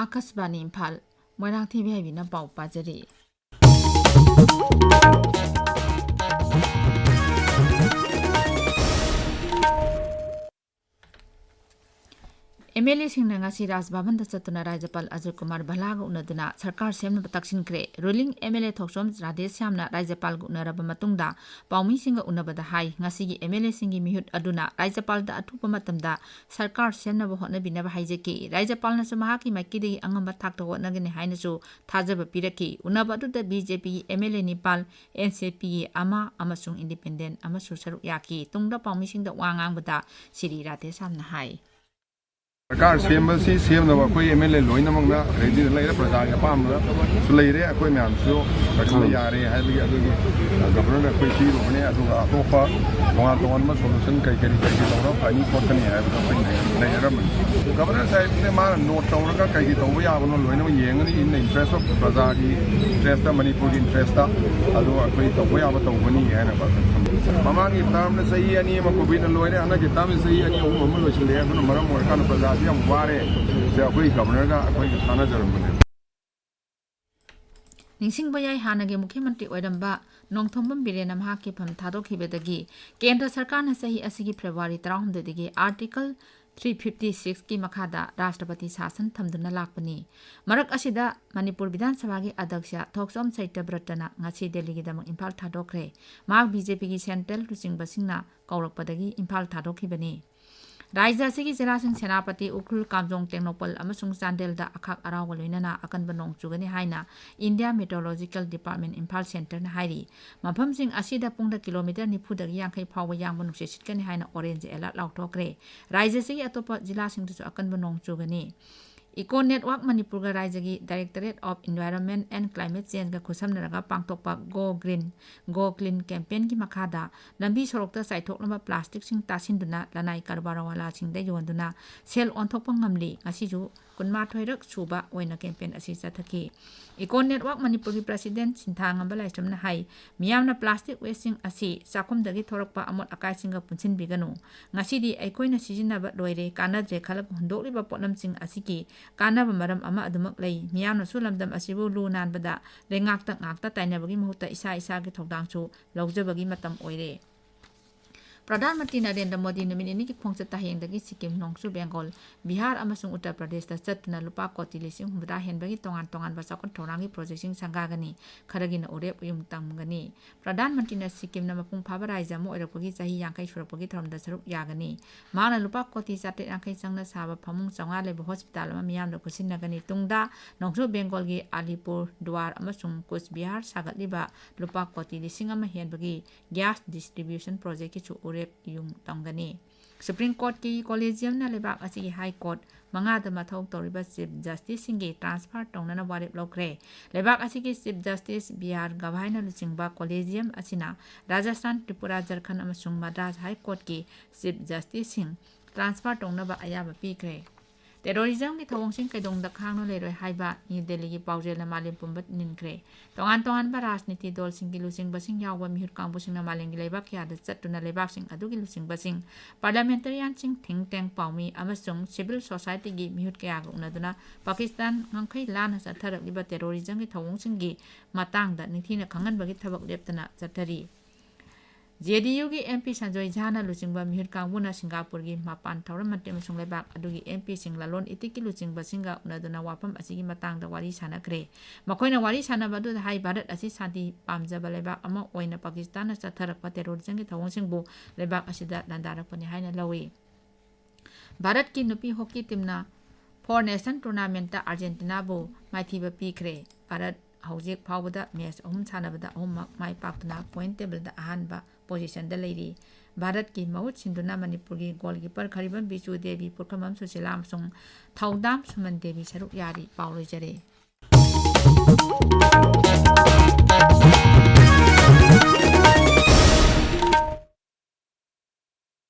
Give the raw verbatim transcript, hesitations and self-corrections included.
ꯑꯥꯀꯥꯁꯕꯥꯅꯤ ꯏꯝꯐꯥꯜ, ꯃꯣꯏꯔꯥꯡꯊꯦꯝ ꯍꯥꯏꯕꯤꯅ ꯄꯥꯎ ꯄꯥꯖꯔꯤ꯫ M L ꯑꯦꯁꯤꯡꯅ ꯉꯁꯤ ꯔꯥꯖ ꯚꯕꯟꯗ ꯆꯠꯇꯨꯅ ꯔꯥꯖ꯭ꯌꯄꯥꯜ ꯑꯖꯣꯏ ꯀꯨꯃꯥꯔ ꯚꯜꯂꯥꯒ ꯎꯅꯗꯨꯅ ꯁꯔꯀꯥꯔ ꯁꯦꯝꯅꯕ ꯇꯛꯁꯤꯟꯈ꯭ꯔꯦ꯫ ꯔꯨꯂꯤꯡ ꯑꯦꯝ ꯑꯦꯜ ꯑꯦ ꯊꯣꯛꯆꯣꯝ ꯔꯥꯙꯦꯁ꯭ꯌꯥꯝꯅ ꯔꯥꯖ꯭ꯌꯄꯥꯜꯒ ꯎꯅꯔꯕ ꯃꯇꯨꯡꯗ ꯄꯥꯎꯃꯤꯁꯤꯡꯒ ꯎꯅꯕꯗ ꯍꯥꯏ, ꯉꯁꯤꯒꯤ ꯑꯦꯝ ꯑꯦꯜ ꯑꯦꯁꯤꯡꯒꯤ ꯃꯤꯍꯨꯠ ꯑꯗꯨꯅ ꯔꯥꯖ꯭ꯌꯄꯥꯜꯗ ꯑꯊꯨꯕ ꯃꯇꯝꯗ ꯁꯔꯀꯥꯔ ꯁꯦꯝꯅꯕ ꯍꯣꯠꯅꯕꯤꯅꯕ ꯍꯥꯏꯖꯈꯤ꯫ ꯔꯥꯖ꯭ꯌꯄꯥꯜꯅꯁꯨ ꯃꯍꯥꯛꯀꯤ ꯃꯥꯏꯀꯩꯗꯒꯤ ꯑꯉꯝꯕ ꯊꯥꯛꯇ ꯍꯣꯠꯅꯒꯅꯤ ꯍꯥꯏꯅꯁꯨ ꯊꯥꯖꯕ ꯄꯤꯔꯛꯈꯤ꯫ ꯎꯅꯕ ꯑꯗꯨꯗ ꯕꯤ ꯖꯦ ꯄꯤꯒꯤ ꯑꯦꯝ ꯑꯦꯜ ꯑꯦ ꯅꯤꯄꯥꯜ, ꯑꯦꯟ ꯁꯤ ꯄꯤꯒꯤ ꯑꯃ ꯑꯃꯁꯨꯡ ꯏꯟꯗꯤꯄꯦꯟꯗꯦꯟ ꯑꯃꯁꯨ ꯁꯔꯨꯛ ꯌꯥꯈꯤ꯫ ꯇꯨꯡꯗ ꯄꯥꯎꯃꯤꯁꯤꯡꯗ ꯋꯥ ꯉꯥꯡꯕꯗ ꯁꯤꯔꯤ ꯔꯥꯙꯦꯁ꯭ꯌꯥꯝꯅ ꯍꯥꯏ꯫ ꯁꯔꯀꯥꯔ ꯁꯦꯝꯕꯁꯤ ꯁꯦꯝꯅꯕ ꯑꯩꯈꯣꯏ ꯑꯦꯝ ꯑꯦꯜ ꯑꯦ ꯂꯣꯏꯅꯃꯛꯅ ꯔꯦꯗꯤꯗ ꯂꯩꯔꯦ, ꯄ꯭ꯔꯖꯥꯒꯤ ꯑꯄꯥꯝꯕꯁꯨ ꯂꯩꯔꯦ, ꯑꯩꯈꯣꯏ ꯃꯌꯥꯝꯁꯨ ꯀꯔꯤꯒꯨꯝꯕ ꯌꯥꯔꯦ ꯍꯥꯏꯕꯒꯤ ꯑꯗꯨꯒꯤ ꯒꯕꯔꯅꯔꯗ ꯑꯩꯈꯣꯏ ꯄꯤꯔꯨꯕꯅꯦ꯫ ꯑꯗꯨꯒ ꯑꯇꯣꯞꯄ ꯇꯣꯉꯥꯟ ꯇꯣꯉꯥꯟꯕ ꯁꯣꯂꯨꯁꯟ ꯀꯩ ꯀꯔꯤ ꯀꯔꯤ ꯇꯧꯔ ꯐꯅꯤ ꯈꯣꯠꯀꯅꯤ ꯍꯥꯏꯕꯗꯣ ꯑꯩꯈꯣꯏ ꯅꯩꯅꯔꯝꯕꯅꯤ꯫ ꯒꯕꯔꯅꯔ ꯁꯥꯍꯦꯕꯅ ꯃꯥꯅ ꯅꯣꯠ ꯇꯧꯔꯒ ꯀꯩ ꯀꯩ ꯇꯧꯕ ꯌꯥꯕꯅꯣ ꯂꯣꯏꯅꯃꯛ ꯌꯦꯡꯒꯅꯤ꯫ In the interest of ꯄ꯭ꯔꯖꯥꯒꯤ interest, ꯃꯅꯤꯄꯨꯔꯒꯤ interest, ꯑꯗꯨ ꯑꯩꯈꯣꯏ ꯇꯧꯕ ꯌꯥꯕ ꯇꯧꯒꯅꯤ ꯍꯥꯏꯅ ꯃꯃꯥꯡꯒꯤ ꯇꯔꯝꯅ ꯆꯍꯤ ꯑꯅꯤ ꯑꯃ ꯀꯣꯚꯤꯗꯅ ꯂꯣꯏꯔꯦ, ꯍꯟꯗꯛꯀꯤ ꯇꯔꯝꯅ ꯆꯍꯤ ꯑꯅꯤ ꯑꯍꯨꯝ ꯑꯃ ꯂꯣꯏꯁꯤꯜꯂꯛꯑꯦ꯫ ꯑꯗꯨꯅ ꯃꯔꯝ ꯑꯣꯏꯔꯀꯥꯟꯗ ꯄ꯭ꯔꯖꯥꯁꯤ ꯌꯥꯝ ꯋꯥꯔꯦ꯫ ꯁꯦ ꯑꯩꯈꯣꯏ ꯒꯕꯔꯅꯔꯒ ꯑꯩꯈꯣꯏꯒ ꯇꯥꯟꯅꯖꯔꯝꯕꯅꯦ꯫ ꯅꯤꯡꯁꯤꯡꯕ ꯌꯥꯏ, ꯍꯥꯟꯅꯒꯤ ꯃꯨꯈ꯭ꯌ ꯃꯟꯇ꯭ꯔꯤ ꯑꯣꯏꯔꯝꯕ ꯅꯣꯡꯊꯣꯝꯕꯝ ꯕꯤꯔꯦꯟꯅ ꯃꯍꯥꯛꯀꯤ ꯐꯝ ꯊꯥꯗꯣꯛꯈꯤꯕꯗꯒꯤ ꯀꯦꯟꯗ꯭ꯔ ꯁꯔꯀꯥꯔꯅ ꯆꯍꯤ ꯑꯁꯤꯒꯤ ꯐꯦꯕ꯭ꯔꯨꯋꯥꯔꯤ ꯇꯔꯥꯍꯨꯝꯗꯣꯏꯗꯒꯤ ꯑꯥꯔꯇꯤꯀꯜ ꯊ꯭ꯔꯤ ꯐꯤꯐꯇꯤ ꯁꯤꯛꯁꯀꯤ ꯃꯈꯥꯗ ꯔꯥꯁꯇ꯭ꯔꯄꯇꯤ ꯁꯥꯁꯟ ꯊꯝꯗꯨꯅ ꯂꯥꯛꯄꯅꯤ꯫ ꯃꯔꯛ ꯑꯁꯤꯗ ꯃꯅꯤꯄꯨꯔ ꯕꯤꯙꯥꯟ ꯁꯚꯥꯒꯤ ꯑꯗ꯭ꯌꯛꯁ ꯊꯣꯛꯆꯣꯝ ꯁꯩꯇꯕ꯭ꯔꯇꯅ ꯉꯁꯤ ꯗꯦꯜꯂꯤꯒꯤꯗꯃꯛ ꯏꯝꯐꯥꯜ ꯊꯥꯗꯣꯛꯈ꯭ꯔꯦ꯫ ꯃꯍꯥꯛ ꯕꯤ ꯖꯦ ꯄꯤꯒꯤ ꯁꯦꯟꯇ꯭ꯔꯦꯜ ꯂꯨꯆꯤꯡꯕꯁꯤꯡꯅ ꯀꯧꯔꯛꯄꯗꯒꯤ ꯏꯝꯐꯥꯜ ꯊꯥꯗꯣꯛꯈꯤꯕꯅꯤ꯫ ꯔꯥꯖ꯭ꯌ ꯑꯁꯤꯒꯤ ꯖꯤꯂꯥꯁꯤꯡ ꯁꯦꯅꯥꯄꯇꯤ, ꯎꯈ꯭ꯔꯨꯜ, ꯀꯥꯝꯖꯣꯡ, ꯇꯦꯡꯅꯧꯄꯜ ꯑꯃꯁꯨꯡ ꯆꯥꯟꯗꯦꯜꯗ ꯑꯈꯥꯛ ꯑꯔꯥꯎꯒ ꯂꯣꯏꯅꯅ ꯑꯀꯟꯕ ꯅꯣꯡ ꯆꯨꯒꯅꯤ ꯍꯥꯏꯅ ꯏꯟꯗꯤꯌꯥ ꯃꯤꯇꯤꯑꯣꯔꯣꯂꯣꯖꯤꯀꯦꯜ ꯗꯤꯄꯥꯔꯠꯃꯦꯟ ꯏꯝꯐꯥꯜ ꯁꯦꯟꯇꯔꯅ ꯍꯥꯏꯔꯤ꯫ ꯃꯐꯝꯁꯤꯡ ꯑꯁꯤꯗ ꯄꯨꯡꯗ ꯀꯤꯂꯣꯃꯤꯇꯔ ꯅꯤꯐꯨꯗꯒꯤ ꯌꯥꯡꯈꯩ ꯐꯥꯎꯕ ꯌꯥꯡꯕ ꯅꯨꯡꯁꯤꯠ ꯁꯤꯠꯀꯅꯤ ꯍꯥꯏꯅ ꯑꯣꯔꯦꯟꯖ ꯑꯦꯂꯔꯠ ꯂꯥꯎꯊꯣꯛꯈ꯭ꯔꯦ꯫ ꯔꯥꯖ꯭ꯌ ꯑꯁꯤꯒꯤ ꯑꯇꯣꯞꯄ ꯖꯤꯂꯥꯁꯤꯡꯗꯁꯨ ꯑꯀꯟꯕ ꯅꯣꯡ ꯆꯨꯒꯅꯤ꯫ ꯏꯀꯣ ꯅꯦꯠꯋꯥꯔꯛ ꯃꯅꯤꯄꯨꯔꯒ ꯔꯥꯖ꯭ꯌꯒꯤ Directorate of Environment and Climate Changeꯒ ꯈꯨꯠꯁꯝꯅꯔꯒ ꯄꯥꯡꯊꯣꯛꯄ Go Green, Go Clean campaignꯒꯤ ꯃꯈꯥꯗ ꯂꯝꯕꯤ ꯁꯣꯔꯣꯛꯇ ꯆꯥꯏꯊꯣꯛꯂꯝꯕ ꯄ꯭ꯂꯥꯁꯇꯤꯛꯁꯤꯡ ꯇꯥꯁꯤꯟꯗꯨꯅ ꯂꯅꯥꯏ ꯀꯔꯕꯥꯔꯋꯥꯂꯥꯁꯤꯡꯗ ꯌꯣꯟꯗꯨꯅ ꯁꯦꯜ ꯑꯣꯟꯊꯣꯛꯄ ꯉꯝꯂꯤ꯫ ꯉꯁꯤꯁꯨ ꯀꯨꯟꯃꯥꯊꯣꯏꯔꯛ ꯁꯨꯕ ꯑꯣꯏꯅ ꯀꯦꯝꯄꯦꯟ ꯑꯁꯤ ꯆꯠꯊꯈꯤ꯫ ꯏꯀꯣ ꯅꯦꯠꯋꯥꯔꯛ ꯃꯅꯤꯄꯨꯔꯒꯤ ꯄ꯭ꯔꯁꯤꯗꯦꯟꯠ ꯁꯤꯟꯊꯥꯉꯝꯕ ꯂꯥꯏꯁ꯭ꯔꯝꯅ ꯍꯥꯏ, ꯃꯤꯌꯥꯝꯅ ꯄ꯭ꯂꯥꯁꯇꯤꯛ ꯋꯦꯁꯁꯤꯡ ꯑꯁꯤ ꯆꯥꯛꯈꯨꯝꯗꯒꯤ ꯊꯣꯔꯛꯄ ꯑꯃꯣꯠ ꯑꯀꯥꯏꯁꯤꯡꯒ ꯄꯨꯟꯁꯤꯟꯕꯤꯒꯅꯨ꯫ ꯉꯁꯤꯗꯤ ꯑꯩꯈꯣꯏꯅ ꯁꯤꯖꯤꯟꯅꯕ ꯂꯣꯏꯔꯦ, ꯀꯥꯟꯅꯗ꯭ꯔꯦ ꯈꯜꯂꯒ ꯍꯨꯟꯗꯣꯛꯂꯤꯕ ꯄꯣꯠꯂꯝꯁꯤꯡ ꯑꯁꯤꯒꯤ ꯀꯥꯟꯅꯕ ꯃꯔꯝ ꯑꯃ ꯑꯗꯨꯃꯛ ꯂꯩ꯫ ꯃꯤꯌꯥꯝꯅꯁꯨ ꯂꯝꯗꯝ ꯑꯁꯤꯕꯨ ꯂꯨ ꯅꯥꯟꯕꯗ ꯂꯩꯉꯥꯛꯇ ꯉꯥꯛꯇ ꯇꯥꯏꯅꯕꯒꯤ ꯃꯍꯨꯠꯇ ꯏꯁꯥ ꯏꯁꯥꯒꯤ ꯊꯧꯗꯥꯡꯁꯨ ꯂꯧꯖꯕꯒꯤ ꯃꯇꯝ ꯑꯣꯏꯔꯦ꯫ ꯄ꯭ꯔꯙꯥꯟ ꯃꯟꯇ꯭ꯔꯤ ꯅꯔꯦꯟꯗ꯭ꯔ ꯃꯣꯗꯤ ꯅꯨꯃꯤꯠ ꯅꯤꯅꯤꯒꯤ ꯈꯣꯡꯆꯠꯇ ꯍꯌꯦꯡꯗꯒꯤ ꯁꯤꯛꯀꯤꯝ, ꯅꯣꯡꯆꯨ ꯕꯦꯡꯒꯣꯜ, ꯕꯤꯍꯥꯔ ꯑꯃꯁꯨꯡ ꯎꯠꯇꯔ ꯄ꯭ꯔꯗꯦꯁꯇ ꯆꯠꯇꯨꯅ ꯂꯨꯄꯥ ꯀꯣꯇꯤ ꯂꯤꯁꯤꯡ ꯍꯨꯝꯐꯨꯇꯔꯥ ꯍꯦꯟꯕꯒꯤ ꯇꯣꯉꯥꯟ ꯇꯣꯉꯥꯟꯕ ꯆꯥꯎꯈꯠ ꯊꯧꯔꯥꯡꯒꯤ ꯄ꯭ꯔꯣꯖꯦꯛꯁꯤꯡ ꯁꯪꯒꯥꯒꯅꯤ꯫ ꯈꯔꯒꯤꯅ ꯎꯔꯦꯞ ꯎꯌꯨꯡ ꯇꯝꯒꯅꯤ꯫ ꯄ꯭ꯔꯙꯥꯟ ꯃꯟꯇ꯭ꯔꯤꯅ ꯁꯤꯛꯀꯤꯝꯅ ꯃꯄꯨꯡ ꯐꯥꯕ ꯔꯥꯖ꯭ꯌ ꯑꯃ ꯑꯣꯏꯔꯛꯄꯒꯤ ꯆꯍꯤ ꯌꯥꯡꯈꯩ ꯁꯨꯔꯛꯄꯒꯤ ꯊꯧꯔꯝꯗ ꯁꯔꯨꯛ ꯌꯥꯒꯅꯤ꯫ ꯃꯍꯥꯛꯅ ꯂꯨꯄꯥ ꯀꯣꯇꯤ ꯆꯥꯇ꯭ꯔꯦꯠ ꯌꯥꯡꯈꯩ ꯆꯪꯅ ꯁꯥꯕ ꯐꯃꯨꯡ ꯆꯥꯝꯃꯉꯥ ꯂꯩꯕ ꯍꯣꯁꯄꯤꯇꯥꯜ ꯑꯃ ꯃꯤꯌꯥꯝꯗ ꯈꯨꯠꯁꯤꯟꯅꯒꯅꯤ꯫ ꯇꯨꯡꯗ ꯅꯣꯡꯆꯨ ꯕꯦꯡꯒꯣꯜꯒꯤ ꯑꯂꯤꯄꯨꯔ ꯗꯨꯋꯥꯔ ꯑꯃꯁꯨꯡ ꯀꯨꯆ ꯕꯤꯍꯥꯔ ꯁꯥꯒꯠꯂꯤꯕ ꯂꯨꯄꯥ ꯀꯣꯇꯤ ꯂꯤꯁꯤꯡ ꯑꯃ ꯍꯦꯟꯕꯒꯤ ꯒ꯭ꯌꯥꯁ ꯗꯤꯁꯇ꯭ꯔꯤꯕ꯭ꯌꯨꯁꯟ ꯄ꯭ꯔꯣꯖꯦꯛꯀꯤꯁꯨ ꯎꯔꯦꯞ ꯏꯌꯨꯡ ꯇꯝꯒꯅꯤ꯫ ꯁꯨꯄ꯭ꯔꯤꯝ ꯀꯣꯔꯠꯀꯤ ꯀꯣꯂꯦꯖꯤꯌꯝꯅ ꯂꯩꯕꯥꯛ ꯑꯁꯤꯒꯤ ꯍꯥꯏ ꯀꯣꯔꯠ ꯃꯉꯥꯗ ꯃꯊꯧ ꯇꯧꯔꯤꯕ ꯆꯤꯐ ꯖꯁꯇꯤꯁꯁꯤꯡꯒꯤ ꯇ꯭ꯔꯥꯟꯁꯐꯔ ꯇꯧꯅꯅꯕ ꯋꯥꯔꯦꯞ ꯂꯧꯈ꯭ꯔꯦ꯫ ꯂꯩꯕꯥꯛ ꯑꯁꯤꯒꯤ ꯆꯤꯐ ꯖꯁꯇꯤꯁ ꯕꯤ ꯑꯥꯔ ꯒꯚꯥꯏꯅ ꯂꯨꯆꯤꯡꯕ ꯀꯣꯂꯦꯖꯤꯌꯝ ꯑꯁꯤꯅ ꯔꯥꯖꯁꯊꯥꯟ, ꯇ꯭ꯔꯤꯄꯨꯔꯥ, ꯖꯔꯈꯟ ꯑꯃꯁꯨꯡ ꯃꯗ꯭ꯔꯥꯁ ꯍꯥꯏ ꯀꯣꯔꯠꯀꯤ ꯆꯤꯐ ꯖꯁꯇꯤꯁꯁꯤꯡ ꯇ꯭ꯔꯥꯟꯁꯐꯔ ꯇꯧꯅꯕ ꯑꯌꯥꯕ ꯄꯤꯈ꯭ꯔꯦ꯫ ꯇꯦꯔꯣꯔꯤꯖꯝꯒꯤ ꯊꯧꯑꯣꯡꯁꯤꯡ ꯀꯩꯗꯧꯅꯨꯡꯗ ꯈꯥꯡꯅ ꯂꯩꯔꯣꯏ ꯍꯥꯏꯕ ꯅ꯭ꯌꯨ ꯗꯦꯜꯂꯤꯒꯤ ꯄꯥꯎꯖꯦꯜꯅ ꯃꯥꯂꯦꯝ ꯄꯨꯝꯕ ꯅꯤꯟꯈ꯭ꯔꯦ꯫ ꯇꯣꯉꯥꯟ ꯇꯣꯉꯥꯟꯕ ꯔꯥꯖꯅꯤꯇꯤ ꯗꯜꯁꯤꯡꯒꯤ ꯂꯨꯆꯤꯡꯕꯁꯤꯡ ꯌꯥꯎꯕ ꯃꯤꯍꯨꯠ ꯀꯥꯡꯕꯨꯁꯤꯡꯅ ꯃꯥꯂꯦꯝꯒꯤ ꯂꯩꯕꯥꯛ ꯀꯌꯥꯗ ꯆꯠꯇꯨꯅ ꯂꯩꯕꯥꯛꯁꯤꯡ ꯑꯗꯨꯒꯤ ꯂꯨꯆꯤꯡꯕꯁꯤꯡ, ꯄꯥꯔꯂꯤꯌꯥꯃꯦꯟꯇꯔꯤꯌꯥꯟꯁꯤꯡ, ꯊꯤꯡ ꯇꯦꯡ ꯄꯥꯎꯃꯤ ꯑꯃꯁꯨꯡ ꯁꯤꯚꯤꯜ ꯁꯣꯁꯥꯏꯇꯤꯒꯤ ꯃꯤꯍꯨꯠ ꯀꯌꯥꯒ ꯎꯅꯗꯨꯅ ꯄꯥꯀꯤꯁꯇꯥꯟ ꯉꯝꯈꯩ ꯂꯥꯟꯅ ꯆꯠꯊꯔꯛꯂꯤꯕ ꯇꯦꯔꯣꯔꯤꯖꯝꯒꯤ ꯊꯧꯑꯣꯡꯁꯤꯡꯒꯤ ꯃꯇꯥꯡꯗ ꯅꯤꯡꯊꯤꯅ ꯈꯪꯍꯟꯕꯒꯤ ꯊꯕꯛ ꯂꯦꯞꯇꯅ ꯆꯠꯊꯔꯤ꯫ ꯖꯦ ꯗꯤ ꯌꯨꯒꯤ ꯑꯦꯝ ꯄꯤ ꯁꯟꯖꯣꯏ ꯖꯥꯅ ꯂꯨꯆꯤꯡꯕ ꯃꯤꯍꯨꯠ ꯀꯥꯡꯕꯨꯅ ꯁꯤꯡꯒꯥꯄꯨꯔꯒꯤ ꯃꯄꯥꯟ ꯊꯧꯔꯝ ꯃꯟꯇ꯭ꯔꯤ ꯑꯃꯁꯨꯡ ꯂꯩꯕꯥꯛ ꯑꯗꯨꯒꯤ ꯑꯦꯝ ꯄꯤꯁꯤꯡ, ꯂꯂꯣꯟ ꯏꯇꯤꯛꯀꯤ ꯂꯨꯆꯤꯡꯕꯁꯤꯡꯒ ꯎꯅꯗꯨꯅ ꯋꯥꯐꯝ ꯑꯁꯤꯒꯤ ꯃꯇꯥꯡꯗ ꯋꯥꯔꯤ ꯁꯥꯟꯅꯈ꯭ꯔꯦ꯫ ꯃꯈꯣꯏꯅ ꯋꯥꯔꯤ ꯁꯥꯟꯅꯕ ꯑꯗꯨꯗ ꯍꯥꯏ, ꯚꯥꯔꯠ ꯑꯁꯤ ꯁꯥꯟꯇꯤ ꯄꯥꯝꯖꯕ ꯂꯩꯕꯥꯛ ꯑꯃ ꯑꯣꯏꯅ ꯄꯥꯀꯤꯁꯇꯥꯟꯅ ꯆꯠꯊꯔꯛꯄ ꯇꯦꯔꯣꯔꯤꯖꯝꯒꯤ ꯊꯧꯑꯣꯡꯁꯤꯡꯕꯨ ꯂꯩꯕꯥꯛ ꯑꯁꯤꯗ ꯂꯥꯟꯗꯥꯔꯛꯄꯅꯤ ꯍꯥꯏꯅ ꯂꯧꯏ꯫ ꯚꯥꯔꯠꯀꯤ ꯅꯨꯄꯤ ꯍꯣꯀꯤ ꯇꯤꯝꯅ ꯐꯣꯔ ꯅꯦꯁꯟ ꯇꯣꯔꯅꯥꯃꯦꯟꯠꯇ ꯑꯥꯔꯖꯦꯟꯇꯤꯅꯥꯕꯨ ꯃꯥꯏꯊꯤꯕ ꯄꯤꯈ꯭ꯔꯦ꯫ ꯚꯥꯔꯠ ꯍꯧꯖꯤꯛ ꯐꯥꯎꯕꯗ ꯃꯦꯆ ꯑꯍꯨꯝ ꯁꯥꯟꯅꯕꯗ ꯑꯍꯨꯝꯃꯛ ꯃꯥꯏ ꯄꯥꯛꯇꯨꯅ ꯄꯣꯏꯟꯠ ꯇꯦꯕꯜꯗ ꯑꯍꯥꯟꯕ ꯄꯣꯖꯤꯁꯟꯗ ꯂꯩꯔꯤ꯫ ꯚꯥꯔꯠꯀꯤ ꯃꯍꯨꯠ ꯁꯤꯟꯗꯨꯅ ꯃꯅꯤꯄꯨꯔꯒꯤ ꯒꯣꯜꯀꯤꯄꯔ ꯈꯔꯤꯕꯝ ꯕꯤꯖꯨ ꯗꯦꯕꯤ, ꯄꯨꯈ꯭ꯔꯝꯕꯝ ꯁꯨꯁꯤꯂꯥ ꯑꯃꯁꯨꯡ ꯊꯧꯗꯥꯝ ꯁꯨꯃꯟ ꯗꯦꯕꯤ ꯁꯔꯨꯛ ꯌꯥꯔꯤ꯫ ꯄꯥꯎ ꯂꯣꯏꯖꯔꯦ꯫